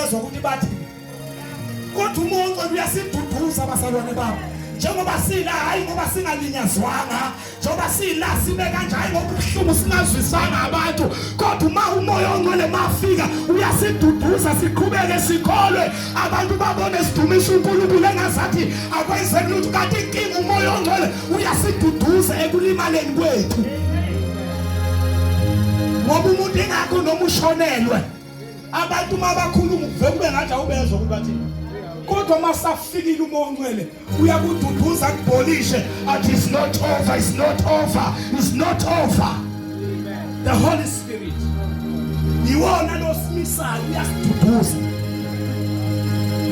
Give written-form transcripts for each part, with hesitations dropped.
Awubezwa ukuthi bathi, kodwa uMoya oNgcwele uyasiduduza, bazalwane bami, njengoba sila, hayi ngoba singalinyazwanga, njengoba sila sime kanje, hayi ngoba ubuhlungu singazwisanga abantu, kodwa uma uMoya oNgcwele mafika uyasiduduza, siqhubeke sikholwe, abantu babone sidumisa uNkulunkulu engazathi akwenzeki lutho, kanti inkinga uMoya oNgcwele uyasiduduza ekulimaleni kwethu. Ngoba umuntu ingakho noma ushonelwe, abantu uma bakhuluma kuve kube ngathi awubezwa ukuthi bathini, kodwa uma safikile uMoya oNgcwele uyakududuza, kubholishe, athi, "It's not over, it's not over, it's not over." The Holy Spirit iwona losimisayo, uyasiduduza,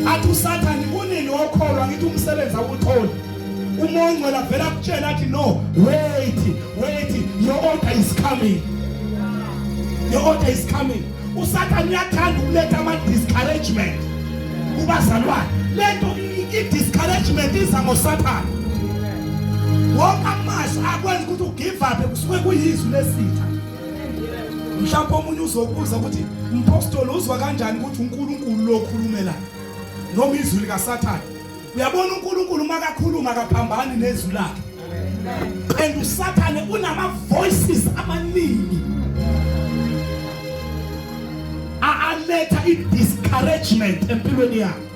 athi uSathane, "Kunini wokholwa? Ngithi umsebenzi awutholi." UMoya oNgcwele avela akutshela, athi, "No, wait, wait, your order is coming, your order is coming." USathane uyathanda ukuletha ama discouragement kubazalwane. Lento i-discouragement iza ngoSathane. Wonke amazwi akwenza ukuthi ugive up kusuke kuyizwi lesitha. Mhlawumbe omunye uzokubuza ukuthi, "Mpostoli, uzwa kanjani ukuthi uNkulunkulu lo khulumela noma izwi likaSathane?" Uyabona, uNkulunkulu makakhuluma akaphambani nezwi lakhe, and uSathane unama voices amaningi aletha i-discouragement empilweni yakho.